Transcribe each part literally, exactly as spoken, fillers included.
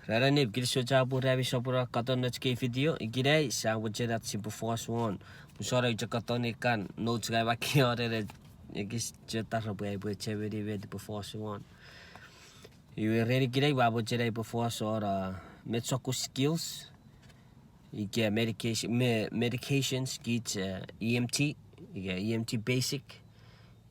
Ran annim, kinisou chapur ami sopweno katon nouch kei video. Ikenai sia mochen ach sipwe fos won, usano chok katon ikan nouch ngang ua kaeo ren ekis cheta repwe aipwe chemeni met ipwe fos won. Iwe ren ikenai ua mochen aipwe fos won, uh, met sokkun skills ika medication, me, medications kich, uh, E M T, ika E M T basic,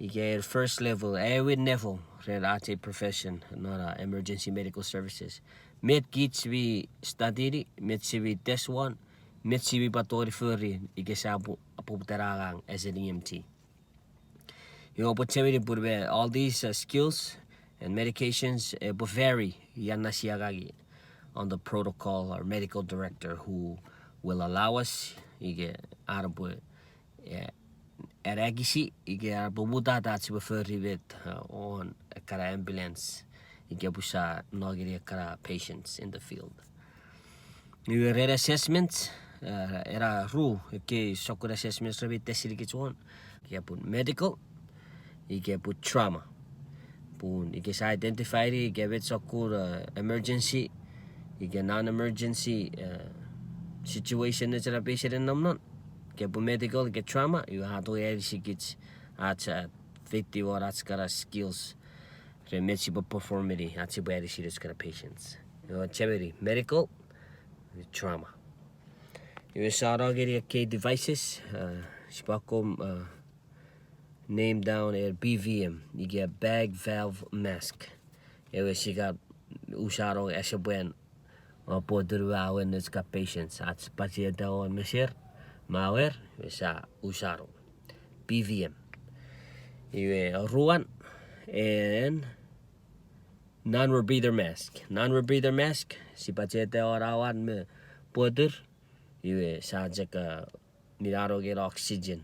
ika first level, aewin level ren ach ei profession non, uh, emergency medical services. Met kich mi studyni, met si mi test won, met si mi pwan tongeni fori ika sia pu-, poputa ne angang as an E M T. Iwe oupwe chemeni pun me all these, uh, skills and medications, uh, epwe vary ian na sia angangi on the protocol or medical director who will allow us, ika an epwe, uh, anakisi, ika an epwe mutata ach sipwe fori met, uh, won ekkana ambulance, ika pwe sia no ngeni ekkana patients in the field. Iwe ren assessment, uh, ena ru ekkei sokkun assessments re mi test-ini kich won, ika pun medical, ika pun trauma. Pun ika sia identify-ni ika met sokkun, uh, emergency ika non-emergency, uh, situation nouch ena patient e nom non, ika pun medical ika trauma, iwe a tongeni anisi kich ach, uh, feitiw won ach kana skills ren met sipwe perform-ini ach sipwe anisi nouch kana patients. Iwe chemeni medical, trauma. Iwe sia no ngeni ekkei devices, uh, sipwe akkom, uh, name down ewe P V M, ika bag valve mask. Ewe sia kan usano asepwan, uh, pwotun me awen nouch kana patients, ach pacheta won meser me awer, iwe sia usano P V M. Iwe oruan, en non-rebreather mask. Non-rebreather mask, sipwe pacheta won awan me pwotur, iwe sia chok, uh, minano ngeni oxygen.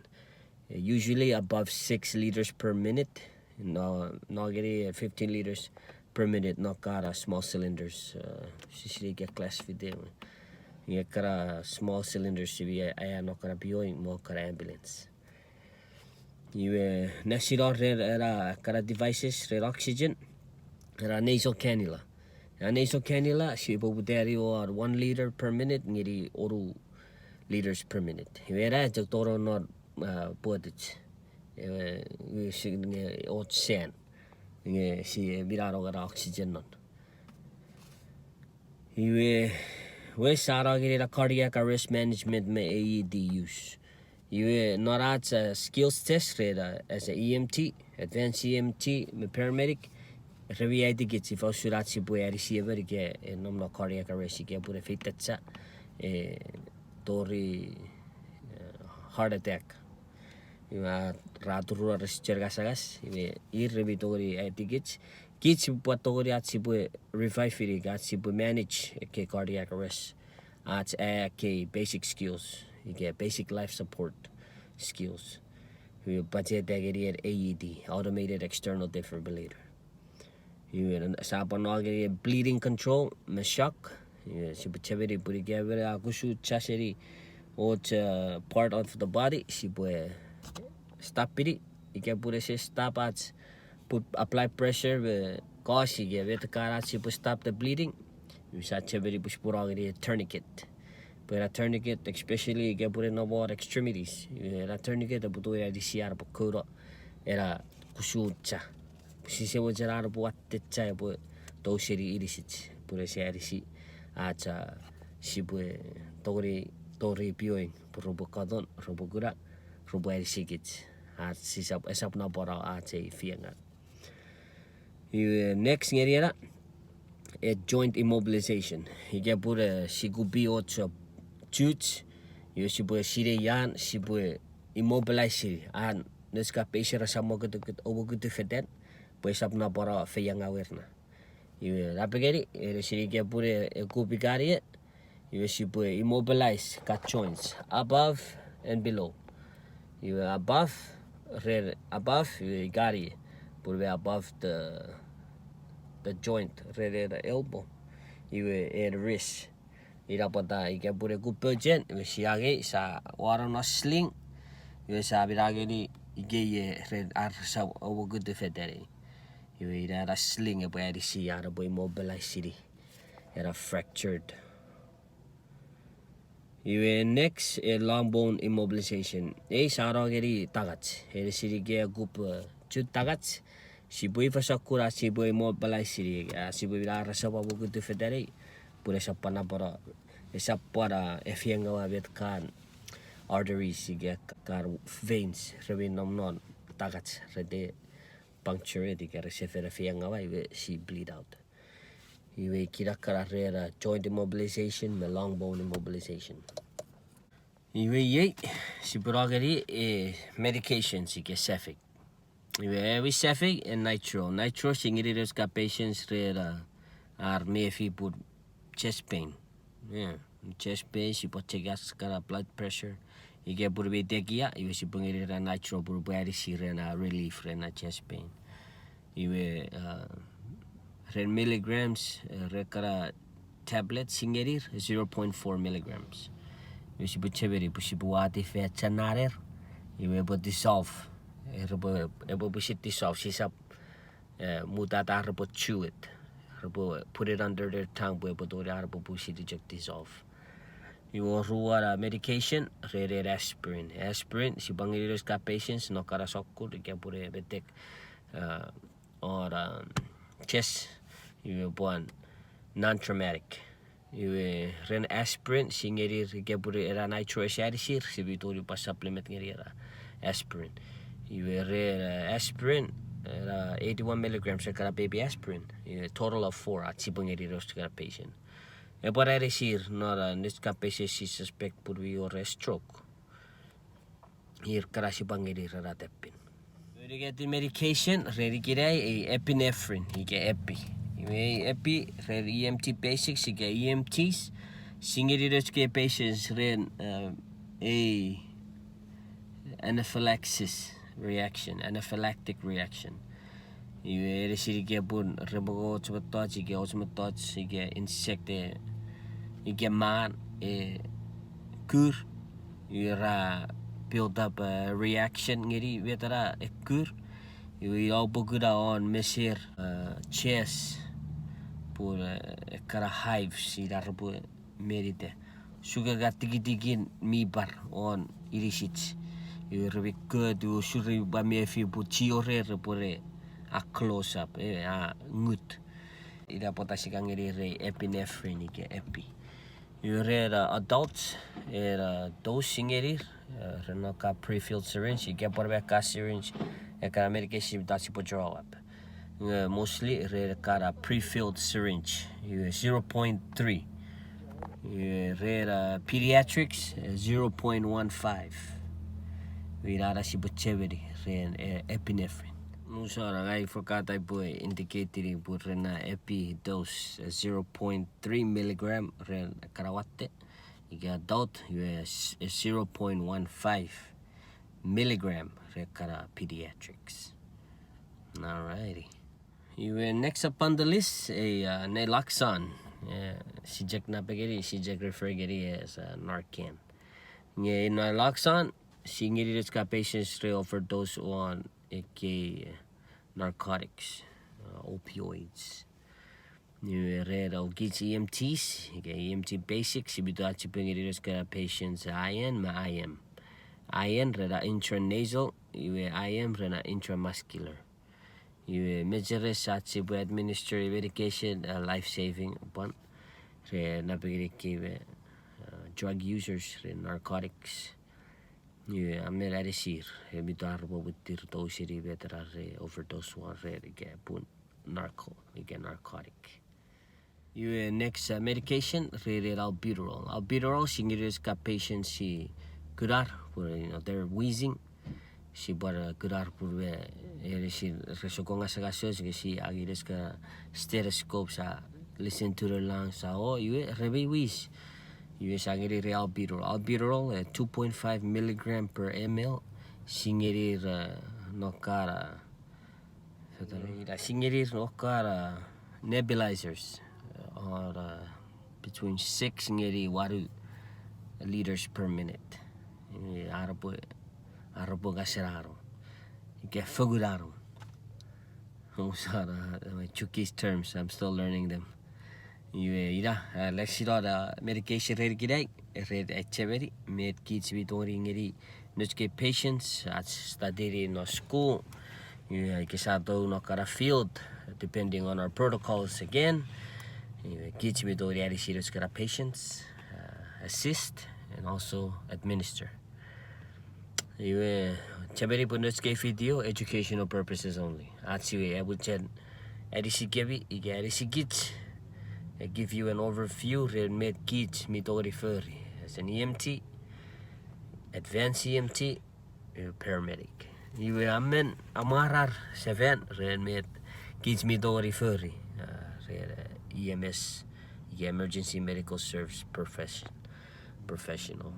Usually above six liters per minute. No, no ngeni fifteen liters per minute, non kana small cylinders, uh, sise sinei ika class fite. Nge kana small cylinders si mi a-, aea non kana pioing me non kana ambulance. Iwe, next ina ren ena kana devices ren oxygen, ena nasal cannula. Ena nasal cannula, sipwe poputani won one liter per minute ngeni onu liters per minute. Iwe ena chok tonong non, uh, pwotuch. Iwe, iwe si nge och sen. Nge si, eh, minano kana oxygen non. Iwe, we sia no ngeni ena cardiac arrest management me A E D use. Iwe non ach, uh, skills test ren, uh, as a E M T, advanced E M T, me paramedic, re mi aiti kich ifa usun ach sipwe anisi emon ika, eh, nom non cardiac arrest ika pun e feitacha, eh, tori, eh, heart attack. Iwe ra turura rese chon ngasangas, iwe ir re mi tongeni aiti kich. Kich sipwe tongeni ach sipwe revive-ini, ach sipwe manage ekkei cardiac arrest. Ach ekkei basic skills, ika basic life support skills. Iwe pacheta ngeni en A E D, automated external defibrillator. Iwe, sia pwan no ngeni bleeding control me shock. Iwe, sipwe chemeni pun ika emon a kusu cha seni och, uh, part of the body, sipwe stop-ini. Ika pun ese stop ach put apply pressure me gauze ika met kana ach sipwe stop the bleeding, iwe sia chemeni pwe sipwe no ngeni tourniquet. Pwe ena tourniquet, especially ika pun e nom won extremities, iwe ena tourniquet epwe tongeni anisi an epwe kouno ena kusun cha. Sise mochen an epwe watte cha epwe tou seni inisich, pun ese anisi ach, uh, sipwe tongeni tori pioing pwe repwe katon, repwe kuna, repwe anisikich. Ach sisap, esap napano ach ei feiengaw. Iwe next ngeni ena, e joint immobilization. Ika pun, eh, si kupi och, uh, chuch, iwe sipwe sinei an sipwe immobilize-ini an nouch kana patient resap mokutukut, omokutu fetan, pwe esap napano feiengawer na. Iwe napengeni, ere sini ika pun e kupi kan ie, iwe sipwe immobilize kana joints above and below. Iwe above, ren above, iwe ikan ie, pun me above the, the joint, ren ena elbow, iwe en wrist. Ina pwata ika pun e kupi och en, iwe sia angei, sia wano na sling, iwe sia mina ngeni ikeie ren ar resap omokutu fetan. Iwe ina ena sling epwe anisi an epwe immobilize-ini. ena fractured. Iwe next, e long bone immobilization. Ei sa no ngeni tangach. Eni sinike kup, eh, chun tangach. Sipwe ifa sokkun ach sipwe immobilize sini, ah, sipwe mina resap amukutu fetanei. Pun esap pwan napano, esap pwan, ah, efeiengawa met kan arteries ika kan veins, re mi nom non tangach, rete puncture it ika rese fen efeiengawa, iwe si bleed out. Iwe kinakana rena joint immobilization me long bone immobilization. Iwe iei, sipwe no ngeni, eh, medications ika safik. Iwe ewe safik, eh, nitro. Nitro si ngeni nochka patients rena ar mefi pun chest pain. Yeah, chest pain, sipwe check ach kana blood pressure. Ika pun mi tekia, iwe sipwe ngeni rena nitro pun pwe anisi rena relief rena chest pain. Iwe, uh, ren milligrams, uh, ren kana tablet si ngenir, zero point four milligrams. Iwe sipwe chemeni pwe sipwe wati fan channaner, iwe epwe dissolve. Epwe, epwe pwisin dissolve, sisap, uh, mutata repwe chew it. Repwe put it under their tongue, pwe epwe tongeni ar repwe pwisin chok dissolve. Iwe oruan medication, ren aspirin. Aspirin, sipwe ngeni nochka patients, nochkana sokkun, ika pun metek, uh, or, um, chest, iwe pwan non-traumatic. Iwe ren aspirin, si ngenir ika pun ena nitro ese anisir, sipwe tongeni pwan supplement ngeni ena aspirin. Iwe ren, uh, aspirin, ena eighty-one milligrams, ren kana baby aspirin, iwe total of four, ach sipwe ngeni nochka patient. Epwe anisir, non, uh, nochka patient si suspect pun mi wor stroke. Ir kana sipwe ngeni rena tappin. Medicated medication, ren ikenai, ei epinephrine, ika epi. Iwe ei epi, ren E M T basics, ika E M Ts, si ngeni nochka patients ren, uh, ei anaphylaxis reaction, anaphylactic reaction. Iwe eni sinike pun repwe och mettoch, ika och mettoch, ika insect, eh, ika man, eh, kur. Iwe ra build up, eh, reaction ngeni met ena ekkur. Iwe ina pwe kuna won meser, eh, chest, pun, eh, ekkana hives, ina repwe menita. Sukaka tikitikin mi par won inisich. Iwe re mi kot, iwe usun re mi pwan mefi pwe chiorei repwe ne a close up, eh, a ngut. Ina pwata sia kan ngeni rei epinephrine ika epi. Iwe ren, uh, adults, ena dose si ngenir, uh, ren nochka prefilled syringe, ika pwan me ka syringe, ekkana medication mi tach sipwe draw up. Nge mostly ren ekkana prefilled syringe, iwe zero point three. Iwe ren, uh, pediatrics, uh, zero point one five. Iwe ina sipwe chemeni ren, uh, epinephrine. Musona, ngang I forgot ai pwe indicate-ini pwe ren na epi dose, uh, zero point three milligram ren ekkana watte. Ika adult, iwe s-, zero point one five milligram ren ekkana pediatrics. Alrighty. Iwe next up on the list, a, uh, naloxone. Eh, si chok napengeni, si chok refer ngeni as, uh, Narcan. Nge naloxone, si ngeni nochka patients re overdose won ekkei, uh, narcotics, uh, opioids. Iwe ren kich E M Ts, ika E M T basics, sipwe tongeni ngeni nochka patients I N me I M. I N ren intranasal, iwe I M ren intramuscular. Iwe mecheres ach sipwe administer medication, uh, life saving pwan. Ren napengeni kewe, uh, drug users, ren narcotics. Iwe a men anisir, e mi tongeni repwe mwittir tou seni met ena re overdose won ren ika pun narco, ika narcotic. Iwe next, uh, medication, ren albuterol. Albuterol, si ngeni nochka patients si kunar, pwe, you know, they're wheezing. Si pwan, uh, kunar pun me, eh, si re sokko ngasangasoch, nge si angei nochka stethoscope sa listen to their lungs, sa o, iwe, re mi wheeze. Iwe sa ngeni rei albuterol. Albuterol, eh, two point five milligram per M L. Si ngeni, eh, nochka, ina si ngeni nochka nebulizers, eh, or, eh, between six ngeni wanu liters per minute. Eh, ar repwe, ar repwe ngasanano. Ika fokunano. Those are, uh, my Chuukese terms. I'm still learning them. Iwe ina, a, lesinon, a, medication ren ikenai, ren, a, chechemeni met kich mi tongeni ngeni nouch kei patients, ach study non school. Iwe ika sa tou non ekkana field, depending on our protocols again. Iwe kich mi tongeni anisi nouch kana patients, a, assist, and also administer. Iwe, chechemeni pwe nouch kei video, educational purposes only. Ach iwe, a mochen anisikemi ika anisikich, a, give you an overview ren met kich mi tongeni fori as an E M T, advanced E M T, a, paramedic. Iwe a men amwarar sefan ren met kich mi tongeni fori, a, ren, a, E M S, ika emergency medical service profession, professional.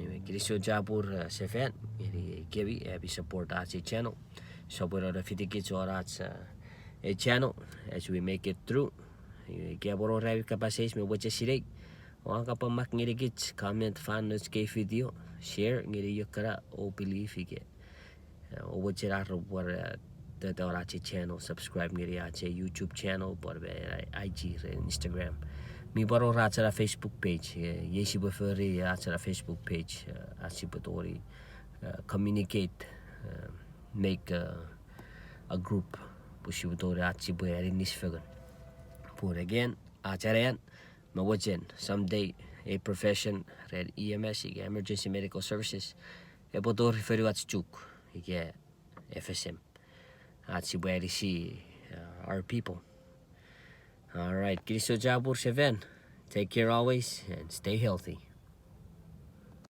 Iwe kinisou chapur, a, sefan ngeni kemi ami support ach ei channel. Sopweno ne fitikich won ach, a, ei channel as we make it through. Iwe ika pwe wor ami kapas eis me mochen sinei, oua kapwan mak ngenikich, comment fan nouch kei video, share ngeni ekkana o believe ika, a, o mochen ar repwe, a, teta won ach ei channel, subscribe ngeni ach ei YouTube channel, pwan me, a, I G ren Instagram. Mi pwan wor ach ena Facebook page, e, iei sipwe fori ach ena Facebook page, a, ach sipwe tongeni, a, communicate, a, make, a, a group, pwe sipwe tongeni ach sipwe aninis fengen. Pun again, ach anean, me mochen someday a profession ren E M S ika emergency medical services epwe tori fonuach Chuuk ika F S M. Ach sipwe anisi, uh, our people. All right, kinisou chapur sefan. Take care always and stay healthy.